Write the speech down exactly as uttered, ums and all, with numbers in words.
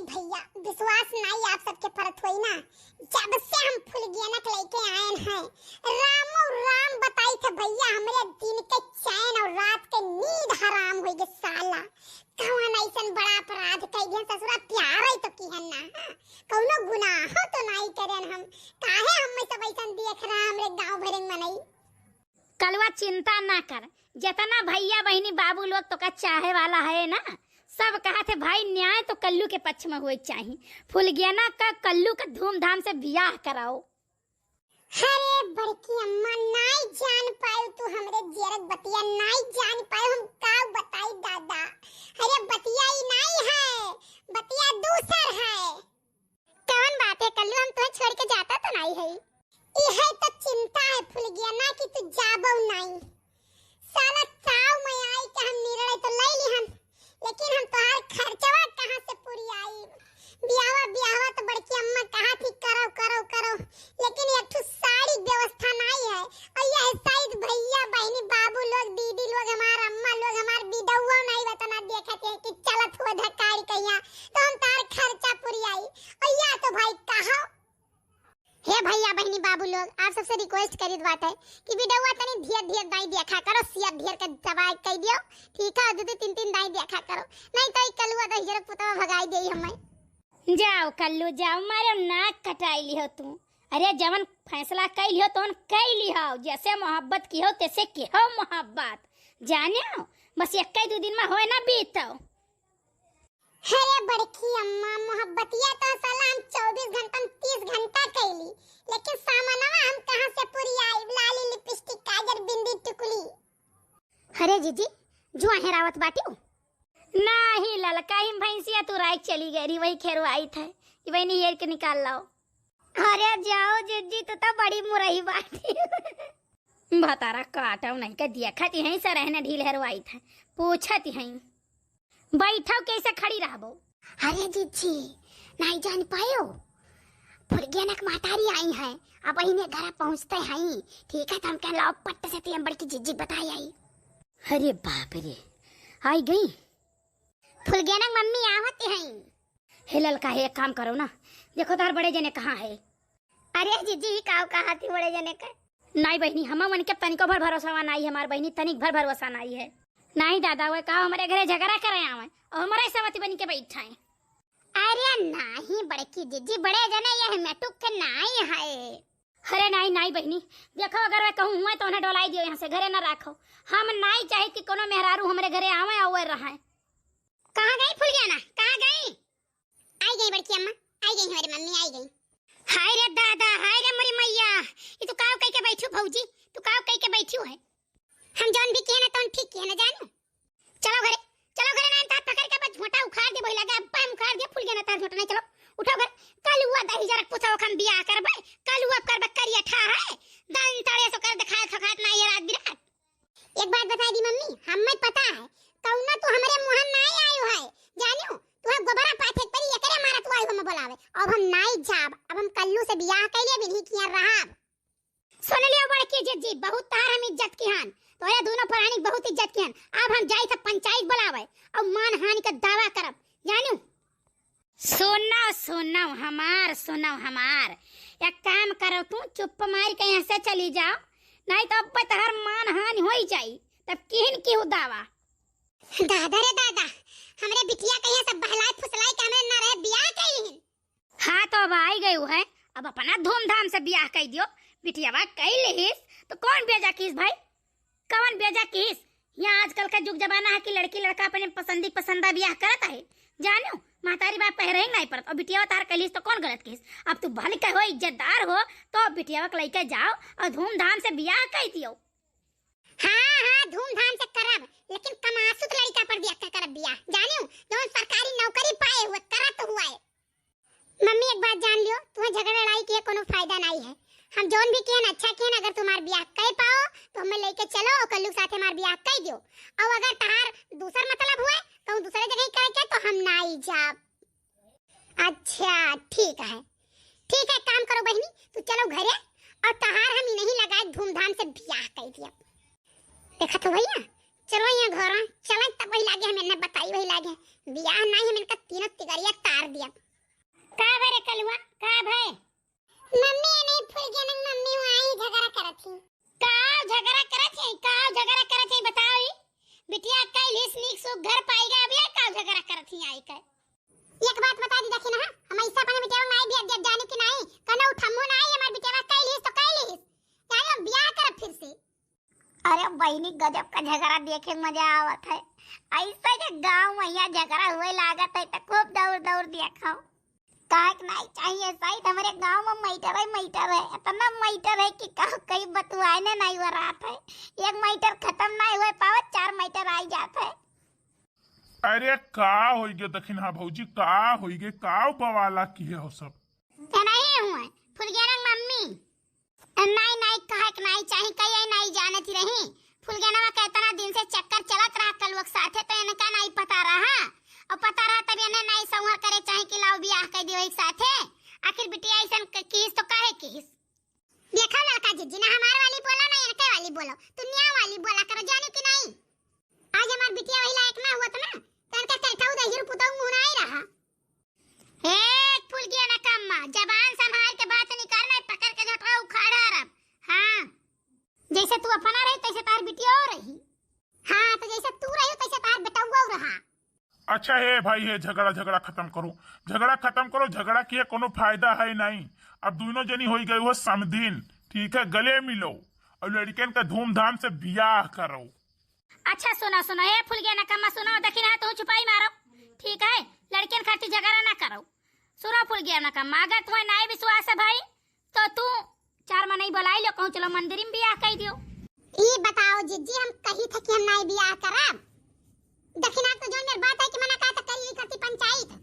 भइया, विश्वास नाई आप सबके परत होई ना, जब से हम फुलगेना के लइके आएन हैं, रामो राम बताई थे भइया, हमरे दिन के चैन और रात के नींद हराम होई गे साला। कवन अइसन बड़ा अपराध कइ दिहन ससुरा, प्यार ही तो किहन ना, हाँ? कउनो गुनाहो तो नाई करेन हम, काहे हम्मे सब अइसन देख रहा हमरे गाँव भरे मनई? कलुआ चिंता ना कर, जेतना भइया बहिनी बाबू लोग तोका चाहे वाला है ना, सब कहत है भाई न्याय तो कल्लू के पक्ष में होए के चाही। फुलगेना का कल्लू का धूमधाम से बियाह कराओ। अरे बड़की अम्मा, नाई जान पायो तू हमरे जियरक बतिया, नाई जान पायो हम का बताई दादा। अरे बतिया ई नाई है, बतिया दूसर है। कवन बात है कल्लू, हम तुहे छोड़ के जाता तो नाई है। इहे तो चिंता है फुलगेना कि तू जाबो नाई। साला ताव में आई के हम निर्णय तो ले लिहन, लेकिन हम तोहार खर्चवा कहाँ से पूरी आई? बियाहवा, बियाहवा तो बड़की अम्मा कहा थी करो, करो, करो, लेकिन एक ठो साड़ी व्यवस्था नाई है। और यह शायद भइया, बहिनी, बाबू लोग, दीदी लोग, हमार अम्मा लोग, हमार बिडौआ नाई बतना देखत है कि चलत हुए धकारी कहिया, तो हम तार खर्चा पूरी आई। और या तो भाई कहो। हे भइया, बहिनी, बाबू लोग, आप सबसे request करित बाटे कि बिडौआ तनी धियर धियर दाई देखा करो, सियर धियर के दवाई कई दियो, ठीक है, दो दो तीन तीन दाई देखा करो, नहीं तो ई कलुआ दहिजरक पुतवा भगाई देई हमें। जाओ कल्लू जाओ, मारे नाक कटाई लिहो तू। अरे जवन फैसला कई लिहो तवन कई लिहो, जैसे मोहब्बत की हो तैसे की हो मोहब्बत, जाने हो, बस एक ही दो दिन में होए ना बीतो। अरे बड़की अम्मा, मोहब्बतिया तो साला हम चउबीस घंटा में तीस घंटा कैली, लेकिन सामनवा हम कहाँ से पूरी आई? लाली, लिपस्टिक, काजर, बिंदी, टिकुली। अरे जीजी, जुआ हेरावत बाटियो? नाही ललका, हिम भैंसिया तुराई चली गई रही, वही खेरवाई थे कि वही नियर के निकाल लाओ। अरे जाओ जीजी, तू तो बड़ी मुरही बाटी। भतारा काटव नहीं के देखत ही हैं, सरहने ढील हेरवाई थे, पूछत ही हैं। बैठो, कैसे खड़ी रहबो? अरे जीजी, नहीं जान पायो, फुलगेनक महतारी आई है, अब इन्हें घर पहुँचते हैं, ठीक है, तो हम कह लाओ पट्ट से तुम बड़की जीजी बताई आई। अरे बाप रे, आई गई। फुलगेनक मम्मी आवत हैं। हे ललका, हे एक काम करो ना, देखो तार बड़े जने कहाँ है? अरे जीजी, ई काव कहा थी बड़े जने का? नाई बहिनी, हम मन के तनिको भर भरोसा नाई है, हमार बहिनी तनिक भर भरोसा नाई है। नाई दादा, वे का हमरे घरे झगड़ा करे आवे और हमारे सवती बन के बैठा है। अरे नाही बड़की जीजी, बड़े जने यह मेटुक के नाई है। अरे नाई, नाई बहिनी, देखो अगर वे कहूँ हुए तो उन्हें डोलाई दियो यहाँ से, घरे ना रखो। हम नाई चाहे कि कोनो मेहरारू हमरे घरे आवे और वे रहे। कहाँ गई फुलगेना, कहाँ गई? आई गई बड़की अम्मा, आई गई हमारी मम्मी, आई गई। हाय रे दादा, हाय रे मोरी मैया, ये तू काव कह के बैठू भौजी, तू काव कह के बैठू है? हम जौन भी किए ना तौन ठीक किए ना जानू। चलो घरे, चलो घरे, ना तार पकड़ के बस झोंटा उखाड़ दे, वही लगे अब हम उखाड़ दे फुलगेना तार झोंटा नहीं। चलो उठो घर, कलुआ दहिजरक पुतवा हम बियाह करबे, कलुआ करबे करिया ठा है, दान तड़े सो कर दिखाए थकात ना ये रात बिरात। एक बात बताई दी मम्मी, हमें पता है, कौनो तू हमरे मुँह में ना आयो है, जानियो, तुहे गोबरा पाथे परी, एकरे मारा तू आयो हमें बोलावे। अब हम नाई जाब, अब हम कल्लू से बियाह कैले बिन्ही किया रहब। सुन लियो बड़की जिज्जी, बहुत तार हम इज्जत की हन, तोरे दोनों प्राणी बहुत इज्जत की हन। अब हम जाई सब पंचायत बोलावे और मान हानि का दावा करब, जानियो। सुनव, सुनव हमार, सुनव हमार। एक काम करव, तू चुप मार के यहाँ से चली जाओ, नहीं तो अब तोहर मान हानि होई जाई, तब किहन किहू दावा। दादा रे दादा, हमरे बिटिया के यहाँ सब बहलाई फुसलाई के हमरे ना रहे बियाह कइलिन। हाँ, तो अब आई गई है, अब अपना धूमधाम से बियाह कई दियो। बिटियावा कई लिहिस, तो कौन बेजा किस भाई? कवन बेजा किस? यहाँ आजकल का जुग जमाना है कि लड़की लड़का अपने पसंदी पसंदा बियाह करत है। जानो, महतारी बाप कहे रहे नहीं पड़त, और बिटियावा तार कइलिस तो कौन गलत किस? अब तू भल के हो, इज्जतदार हो, तो बिटियावा के लइके जाओ और धूमधाम से बियाह कई दियो। हाँ, हाँ, धूमधाम से करब, लेकिन कमासुत लड़का पर बियाह करब बियाह, जानियो, जौन सरकारी नौकरी पाए हुए, करत हुए। मम्मी, एक बात जान लियो, तुम्हें झगड़ा लड़ाई किए कोनो फायदा नहीं है। हम जौन भी किए ना, अच्छा किए ना, अगर तुम्हार बियाह कर पाओ, तो हमें लेके चलो और कल्लू के साथ हमार बियाह कर दियो। और अगर तहार दूसर मतलब हुए, कहूँ दूसरे जगह करे के, तो हम ना ही जाब। अच्छा, ठीक है, ठीक है, काम करो बहनी, तू चलो घरे और तहार हम इन्हीं लगाए धूमधाम से बियाह कर दिया। देखा तो भैया, चलो यहाँ घर चले, तब वही लागे हम इन्हें बताई, वही लागे बियाह नहीं, हम इनका तीनों तिगड़िया तार दिया। का भय रे कलुआ, का भय? मम्मी, ये नहीं फुलगेनक मम्मी वहाँ ही झगड़ा करत ही। का झगड़ा करत ही? का झगड़ा करत ही बताओ ही? बिटिया कइलिस नीक सुख घर पाइगा, अब ये का झगड़ा करत ही आई के? एक बात बता दी दखिनहा, हम ऐसा अपने बिटिया में माई भी अब जानी कि नहीं, कनो उठमो नहीं, हमार बिटिया कइलिस तो कइलिस, जाने हम ब्याह करब फिर से। अरे बहिनी, गजब का झगड़ा देखे में मजा आवत है। ऐसा जे गाँव में यहाँ झगड़ा हुए लागत है तो खूब दौड़ दौड़ देखो। काहे के नहीं चाहिए साइड, हमारे गाँव में मैटर है, मैटर है, इतना मैटर है कि का कहीं बतुआए ने नहीं हो रहा है। एक मैटर खत्म नहीं हुए पावत, चार मैटर आई जात है। अरे का होई गे दखिनहा भौजी, का होई गे, का बवाला किहे हो सब? ते नहीं हुए फुलगेनक मम्मी। नाई, नाई, कहे के नाई चाही, कहिए नाई जानत ही रही। फुलगेनवा के इतना दिन से चक्कर चलत रहा कलुआ के साथे, तो इनका नाई पता रहा। और पता रहा तब इन्हें नाई संवर करे चाही कि लाओ बियाह कर दियो एक साथे। आखिर बिटिया ऐसन क-, किस तो काहे किस? देखा लड़का जिज्जी, ना हमार वाली बोला, ना इनके वाली बोला, दुनिया वाली बोला करो, जाने कि नहीं? आज हमार बिटिया वही लायक ना हुआ तो ना, तो इनका चैठाऊ दहिर पुताऊ मुँह ना आई रहा। हे फुलगेनक अम्मा, जबान संभाल के बात निकाल, नहीं पकड़ के झोंटवा उखाड़ डारब। हाँ, जैसे तू अपना रही, तैसे तार बिटिया रही। हाँ, तो जैसे तू रही, तैसे तार बेटवा रहा। अच्छा हे भाई, हे झगड़ा, झगड़ा खत्म करो, झगड़ा खत्म करो, झगड़ा किए कोनो फायदा है नहीं। अब दोनों जनी होई गई हो समधिन, ठीक है, गले मिलो और लड़कन का धूमधाम से बियाह करो। अच्छा सुनो, सुनो, हे फुलगेनक अम्मा सुनो, दखिनहा तू चुपाई मारो, ठीक है, लड़कन खातिर झगड़ा ना करो। सुनो फुलगेनक अम्मा, अगर तुम्हें नाई विश्वास है भाई, तो तू चार मनई बोलाई लो, कहूँ चलो मंदिर में बियाह कर दियो। ई बताओ जिज्जी, हम कही थे कि हम नाई बियाह करब? दखिनहा तो जोन मेर बात है कि मना कहा तो करी करती पंचायत।